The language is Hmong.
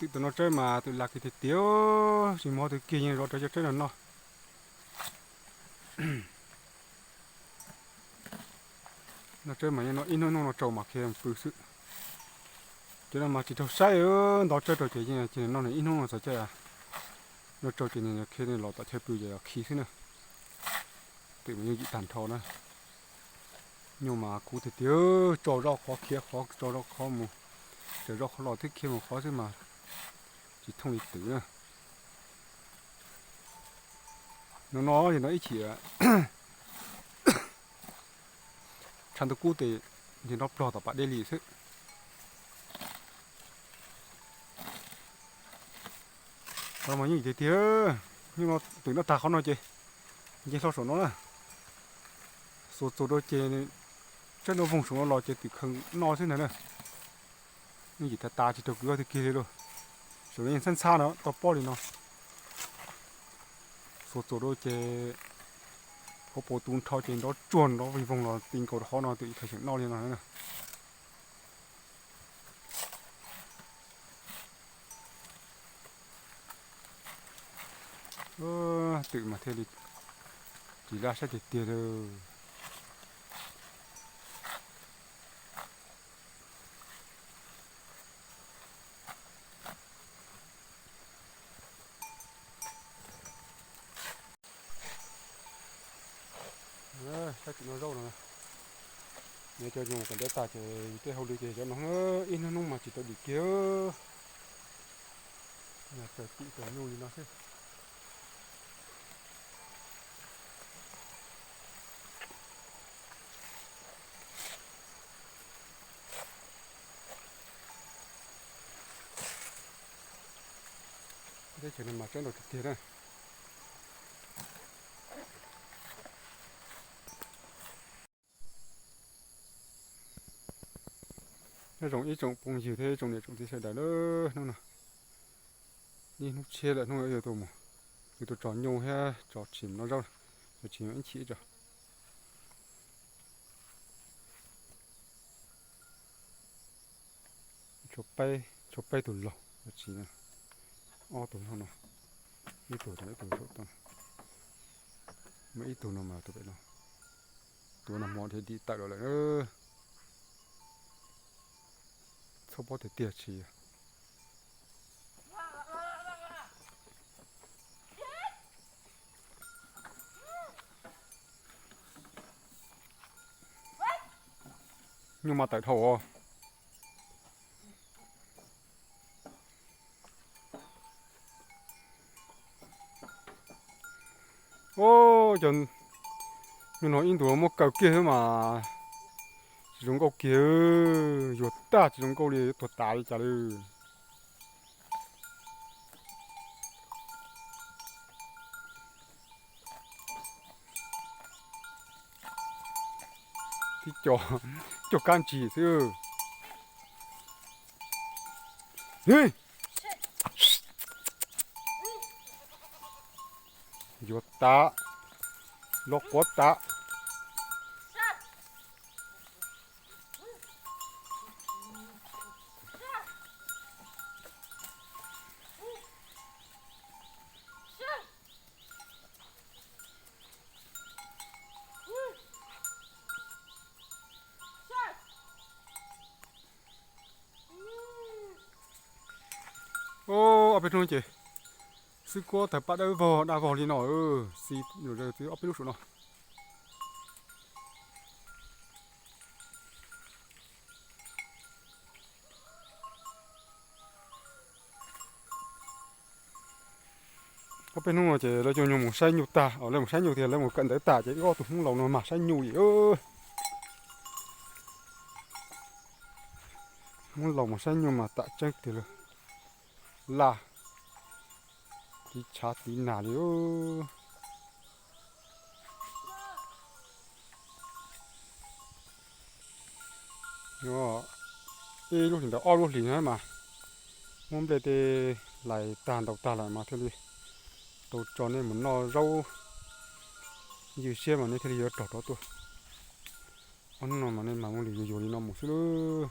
Twm tus no tsawb mas twm lag kiag tiag tiag, tsis muaj tus kiag yeej zov rawv cov tsawb no noj. Noj tsawb mas yeej noj ib hnub hnub no rau mas khiav pw xwb. Cov no mas tsis raug saib, ntov tsawb rau ces yeej cia noj nws ib hnub no txog caij noj tsau ces nws khiav los tom chaw pw ces khi xwb na. Twm mas yooj yim tag nrho na. Nyuj mas kub tiag tiag, tso zoj qhov khiav qhov, tso zoj qhov mus, tsaws zoj qhov los twb khiav mus qhov xwb mas tsis thooj li twm na. No no ces no ib chim tshav ntuj kub tes nrog nrov plog tom pas dej li xwb. Qhov no mas yeej tiag tiag, yeej no twm noj tag qhov no ces nce hlo saum no na. Xuas txuas rau ces tsawb no voog saum no los ces twm khaws noj xwb ntag na. Yeej yim tas tas tsis raug kwv ob tug kiag li lauj. Saum no yeej ntxhab ntxhab no tau pob li no. Xuas txuas rau ces hauv paus tu nrho ces nrov tsuag nrov vig voog los ti nkaus rau qhov no twm khaws xyeem noj li no na. Twm mas thiaj li tsis laj saib tiag tiag li. Saib tim no zaub no, nws cov zoo kom ntev tas ces tej hauj lwm ces cov no ib hnub hnub mas tsis tau dim kiag. Tawm tim tawm nyuj li no xwb. Teb chaws no mas tseeb nrau tiag tiag na. Nyob zoo ib tsoom phooj ywg thiab ib tsoom niam tsoom txiv sawv daws, hnub no ib hnub tshiab lawm, hnub no yuav tuaj mus, yuav tuaj tso nyuj thiab tso tshis noj zaub, tso tshis ib chim tso. Tshuav peb, tshuav peb tus laug tso tshis, ob tug no, ib tug tod ib tug zaum tod, muaj ib tug no mas tus pem no, tus no hmo dhia dim tawm los lawm. Txhob paub tiag tiag tshis. Nyuj mas tawm dhau os. Ub, cov nyuj no ib ntus muab kaw kiag xwb mas tsis zoo nkauj kiag, yuag tag tsis zoo nkauj li, tuag tas li cas li. Tib co, coj kab ntsis xwb. Yuav tas, los quav tas. Ob peb hnub ces xwb kuab tawg paj dawb vog daj vog li no, xi ob peb lub saum no. Ob peb hnub no ces lawv coj nyuj mus saib nyuj tag, lawv mus saib nyuj tias lawv mus kawm ntawv tag ces wb ob tug Hmoob laus no mas saib nyuj li. Hmoob laus mus saib nyuj mas tam tseeb tiag li, laj tiv tshav tiv nag li. Ib lub hlis ntawd ob lub hlis no mas muab nplej tej lais tag ntaus tag lawm mas thiaj li tau tso nej mus noj zaub. Ywj siab mas nej thiaj li yuav rog rov tuaj. Ob hnub no mas nej mam muaj li yuag yuag li no mus xwb lauj.